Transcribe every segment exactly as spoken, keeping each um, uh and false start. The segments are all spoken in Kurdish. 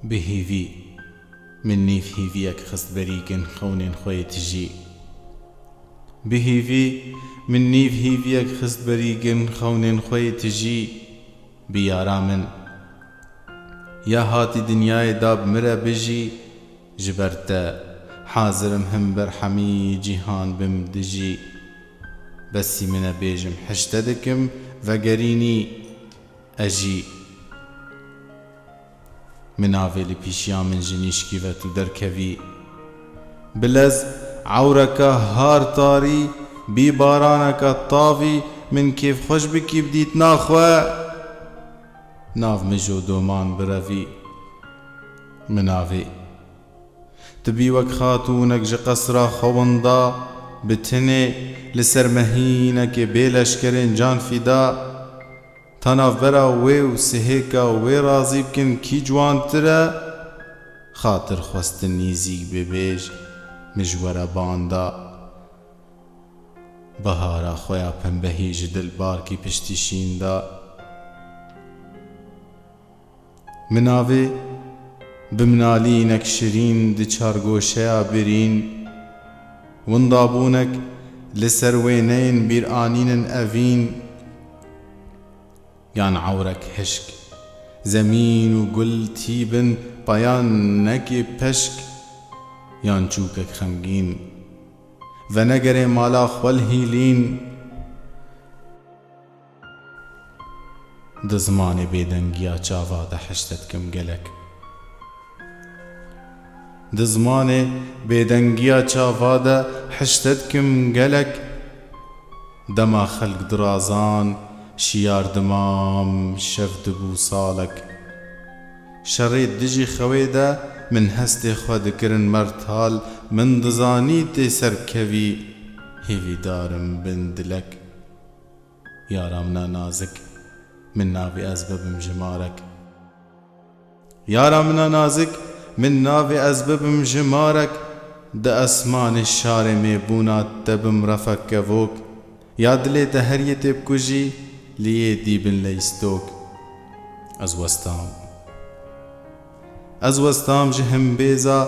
Bi hîvî, min nîv hîviyek xist berî gin xewnên xwe yê tijî. Bi hîvî, min nîv hîviyek xist berî gin xewnên xwe yê tijî. Bi yara min, ya hatî dinyayê da bi min re bijî, ji ber te hazir im him ber hemî cîhan bim dijî. Besî min e bêjim hişte dikim, vegerînî, ez jî. Min navê li pîşiya min ji nîşkî ve tu derkevî. Bi lez ewreka har tarî, bî baraneka tavî, min kêfxweş bikî bi dîtina xwe. Nav mij û doman birevî. Min navê. Tu bî wek xatûnek ji qesra xwe winda, bi tinê li ser mehînekê bê leşkerên can fîda. Ta navbera wê û sihêka wê razî bikin kî ciwantir e? Xatir xwestin nîzîk bibêj, min ji we re banda. Bahara xwe ya pembehî ji dilbarkî piştî şîn da. Min navê bi minalînek şirîn di çargoşeya birîn, windabûnek li ser wêneyên bîranînin evîn, yan ewrek hişk, zemîn û gul tîbin payan nekê peşk, yan çûkek xemgîn, venegerê mala xwe li hîlîn. Di zimanê bêdengiya çava de hişte dikim gelek. Di zimanê bêdengiya çava de hişte dikim gelek. Dema xelk dirazan, şiyar dimam, şev dibû salek. Şerê dijî xewê de min hestê xwe dikirin mertal, min dizanî tê serkevî, hêvîdar im bin dilek. Yara min a nazik, min navê ez bibim jimarek. Yara min a nazik, min navê ez bibim jimarek, di esmanê şarê mêbûna te bim refek kevok, ya dilê te her yê tê bikujî, li yê dî bin leyîstok. Ez westam. Ez westam ji himbêza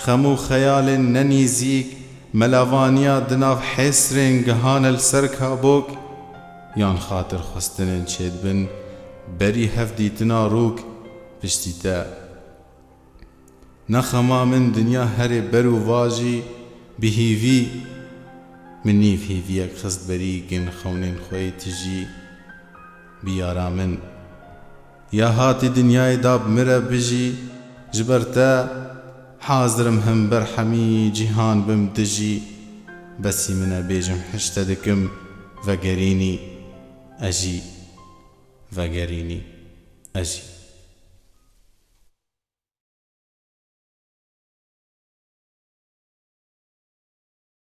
xem û xeyalên nenîzîk, melavaniya di nav hêsrên gihane li ser kabok, yan xatir xwestinên çêdibin berî hev dîtina rûk piştî te. Ne xema min dinya herê ber û vajî, bi hîvî, min nîv hîviyek xist berî gin xewnên xwe yê tijî. Bi yara min, ya hatî dinyayê da bi min re bijî, ji ber te hazir im him ber hemî cîhan bim dijî. Besî min e bêjim hişte dikim, vegerînî, ez jî, vegerînî, ez jî.